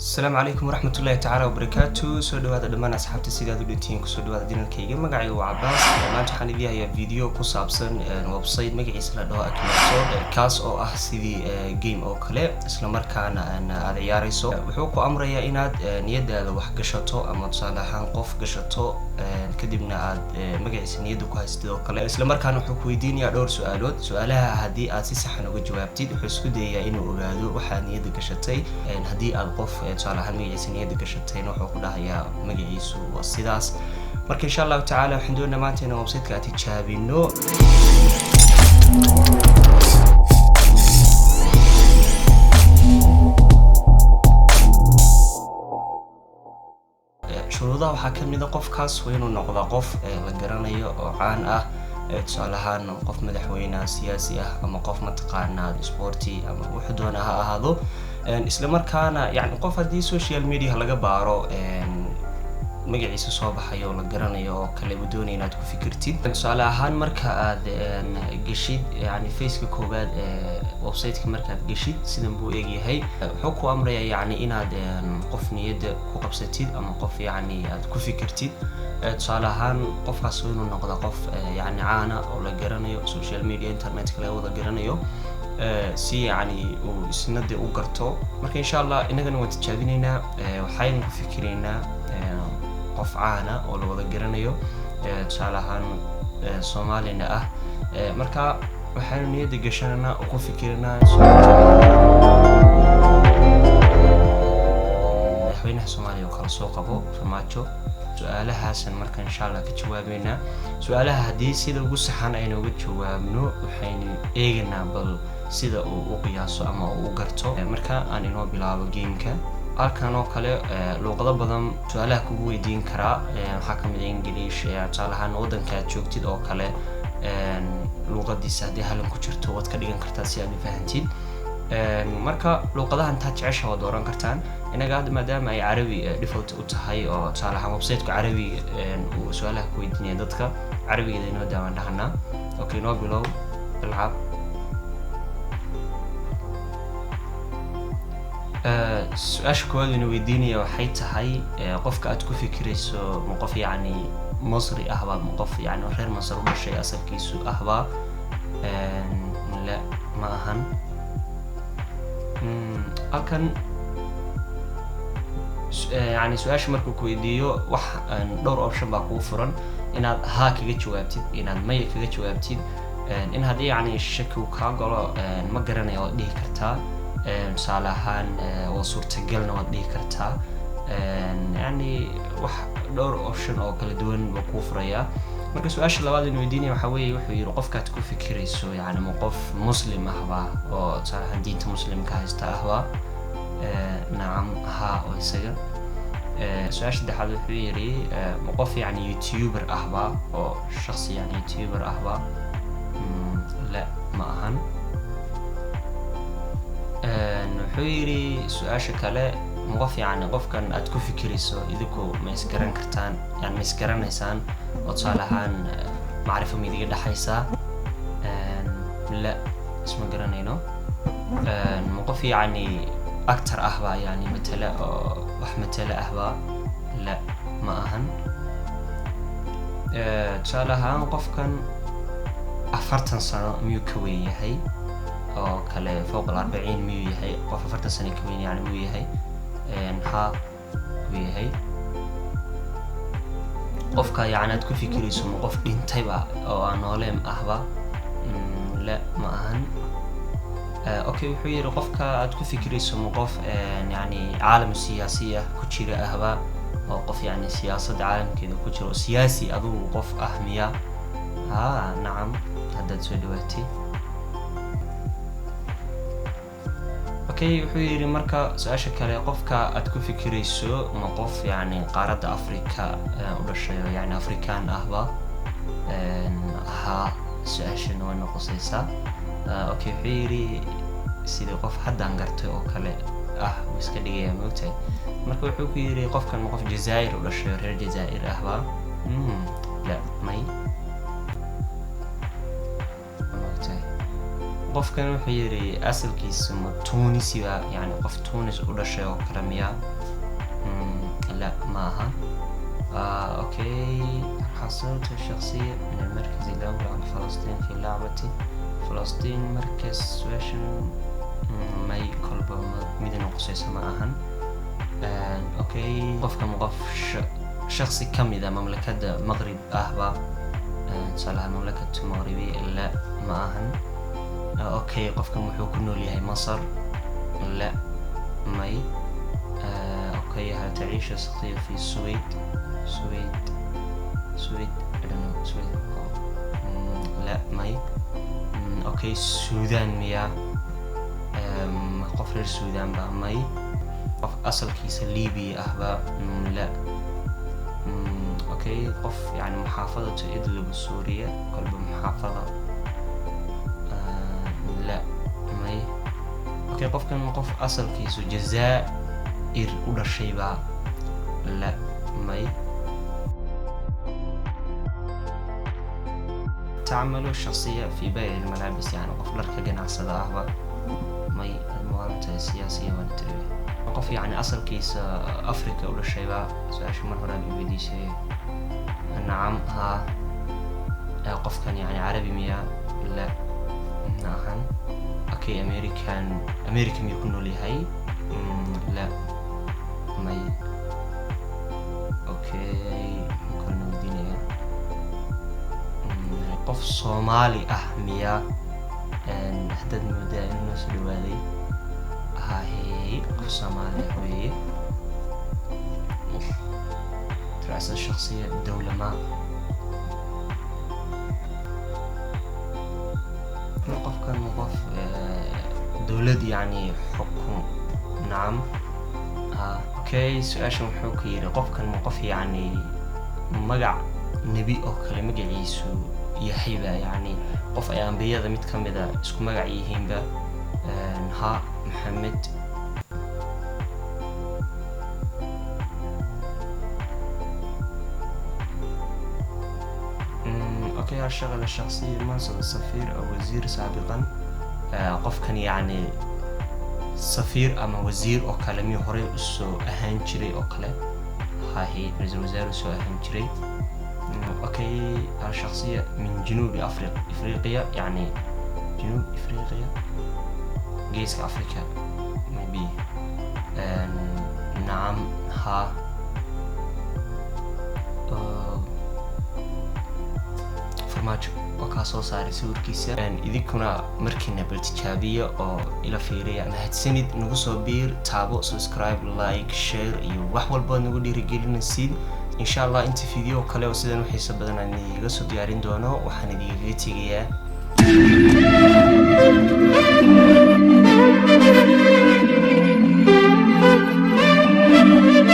Asalaamu calaykum waraxmatullaahi tacaala wabarakaatu. Soo dhawaada dhammaan asxaabta, sidaad u dhintihiin? Kusoo dhawaada channelkayga. Magacayga waa Cabaas. Maanta waxaan idin hayaa video ku saabsan website magaciisa la dhaho Akinator, kaas oo ah sidii game oo kale, isla markaana aad ciyaarayso. Wuxuu ku amrayaa inaad niyadaada wax gashato ama tusaale ahaan qof gashato, kadibna aad magaciisa niyadda ku haystid oo kale. Isla markaana wuxuu ku weydiinayaa dhowr su-aalood. Su-aalaha haddii aad si saxan uga jawaabtid, wuxuu isku dayayaa inuu ogaado waxaad niyadda gashatay. Haddii aad qof tusaale ahaan magaciisa niyadda gashatayna, wuxuu ku dhahayaa magaciisu waa sidaas. Marka insha Allahu tacaala waxaan doonaa maanta inaan website-ka aad tijaabino. Shuruudaha waxaa ka mid a, qofkaas waa inuu noqdaa qof la garanayo oo caan ah, tusaale ahaan qof madaxweyne siyaasi ah ama qof mataqaanaa sporti ama wuxuu doona ha ahaado. Isla markaana yani qof haddii social media laga baaro magaciisa soo baxayo oo la garanayo oo kale uu doonaya inaad ku fikirtid. Tusaale ahaan marka aad geshid yani faceka koowaad ee website-ka, markaad geshid sidan buu egyahay. Wuxuu ku amrayaa yani inaad qof niyadda ku qabsatid ama qof yani aad ku fikirtid. Tusaale ahaan qofkaas waa inuu noqda qof yani caana oo la garanayo, social media, internetka laga wada garanayo, si yani uu isna de u garto. Marka insha Allah innagana waan tijaabinaynaa. Waxaynu ku fikiraynaa qof caana oo la wada garanayo, tusaale ahaan Soomaalina ah. Marka waxaynu niyadda gashananaa oo ku fikiranaa madaxweynaha Soomaaliya oo kala soo qabo, Farmaajo. Su-aalahaasan marka insha Allah ka jawaabeynaa. Su-aalaha haddii sida ugu saxan aynu uga jawaabno, waxaynu eegaynaa bal sida uu u qiyaaso ama uu u garto. Marka aan inoo bilaabo gameka. Halkan oo kale luuqado badan su-aalaha kugu weydiin karaa. Waxaa kamid ah English. Tusaale ahaan waddanka aad joogtid oo kale luuqadiisa haddii halan ku jirto, waad ka dhigan kartaa si aad u fahantid. Marka luuqadahan intaad jecesha waad dooran kartaan. Inaga hadda maadaama ay Carabi default u tahay oo tusaale ahaan website-ku Carabi uu su-aalaha ku weydiinaya, dadka Carabigeeda inoo daawaan dhahanaa. Okay, inoo bilow ilcab. Su-aasha koowaad ina weydiinaya waxay tahay, qofka aad ku fikirayso ma qof yacni Masri ahba, ma qof yacni reer Masar u dhashay asalkiisu ahba? La, ma ahan. Halkan yani su-aasha markuu ku weydiiyo wax dhowr option baa kugu furan: inaad haa kaga jawaabtid, inaad maya kaga jawaabtid, in haddii yacni shaki uu kaa galo, ma garanaya waad dhihi kartaa. Tusaale ahaan waa suurtagalna waad dhihi kartaa. Yani wax dhowr option oo kala duwan buu kuu furayaa. Marka su-aasha labaad in weydiinaya waxaa weeye, wuxuu yidhi qofkaad ku fikirayso yani ma qof Muslim ahba oo tusaale ahaan diinta Muslimka haysta ahba? Nacam, haa oo isaga. Su-aasha saddexaad wuxuu yidhi, ma qof yani YouTuber ahba oo shaksi yani YouTuber ahba? La, ma ahan. Wuxuu yidhi su-aasha kale, ma qof yani qofkan aad ku fikirayso idinku ma isgaran kartaan, yani ma isgaranaysaan oo tusaale ahaan macrifo ma idiga dhexaysaa? La, isma garanayno. Ma qof yacni actor ahba, yani matala oo wax matala ahba? La, ma ahan. Tusaale ahaan qofkan 40 sano miyuu ka weyn yahay oo kale, fowq al-arbaciin miyuu yahay, qof 40 sano ka weyn yani miyuu yahay? Haa, uu yahay. Qofka yani aad ku fikirayso ma qof dhintayba oo aan nooleem ahba? La, ma ahan. Okay, wuxuu yidhi qofka aad ku fikirayso ma qof yani caalam siyaasiya ku jira ahba, oo qof yani siyaasadda caalamkeeda ku jira oo siyaasi adigu qof ah miya? Ha, nacam, haddaad soo dhawaatay. Okay, wuxuu yidhi marka su-aasha kale, qofka aad ku fikirayso ma qof yani qaaradda Africa u dhashay oo yani African ahba? Haa, su-aashana way noqosaysaa. Okay, wuxuu yidhi sidii qof haddaan gartay oo kale ah wuu iska dhigayaa, moogtahay. Marka wuxuu ku yidhi, qofkan ma qof Jazaa'ir u dhashay oo reer Jazaa'ir ahba? La, may, moogtahay. Qofkan wuxuu yidhi asalkiisa ma Tunisiba, yani qof Tunis u dhashay oo kale miya? La, ma aha. Okay، حصلت الشخصية من المركز الأول عن فلسطين في لعبة فلسطين مركز سواشن. May, kolba midina qusaysa ma ahan. Okay, qofkan qof shaksi ka mid a mamlakada Maqrib ahba, tusaalahaan mamlakatu maqribi? La, ma ahan. Okay, qofkan wuxuu ku nool yahay Masar? La, may. Okay، هل تعيش شخصية في السويد؟ سويد، سويد، I don't know سويد. لا، may. Okay، Suudaan miya? Qof reer Suudaan ba? May. Qof asalkiisa Libiya ahba? La. Okay, qof yani muxaafadatu Idlib Suuriya, kolba muxaafada? La, may. Okay, qofkan qof asalkiisu Jazaa'ir u dhashayba? La, may. تعمل شخصية في بيع الملابس، يعني qof dharka ganacsada ahba? May. Maalinta siyaasiya waan tiri qof yani asalkiisa Africa u dhashayba? Su-aasha mar hore aad i weydiisay. Nacam, haa. Qofkan yani Carabi miya? La, ma ahan. Okay, American, America miyuu ku nool yahay? La, may. Okay, muxuu kalena weydiinayaa? Qof Soomaali ah miya? Haddaad moodaa inuu noo soo dhawaaday. Haye, qof Soomaali ah weeye. دراسة الشخصية دولة ما. qofkan qof dowlad yani xukum? Nacam. Okay, su-aashan wuxuu ka yidhi qofkan ma qof yani magac nebi oo kale magaciisu yahayba, yani qof ay ambiyada mid ka mida isku magac yihiinba? Ha, Maxamed. Okay، الشغل الشخصي منصب السفير او وزير سابقا؟ Qofkan yani safiir ama wasiir oo kale miyuu horey usoo ahaan jiray oo kale? Hahi, ra-iisul wasaare usoo ahaan jiray. Okay، الشخصية من جنوب أفريقيا، يعني جنوب أفريقيا، geeska Africa maybe. نعم، ها. Farmaajo oo kaa soo saaray sawirkiisa. Idinkuna markiina bal tijaabiya oo ila fiiriya. Mahadsanid, nagu soo biir, taabo subscribe, like, share iyo wax walbaad nagu dhiirigelinaysid. Insha Allah inta video kale oo sidan u xiiso badan aan idiga soo diyaarin doono, waxaan idigaga tegayaa.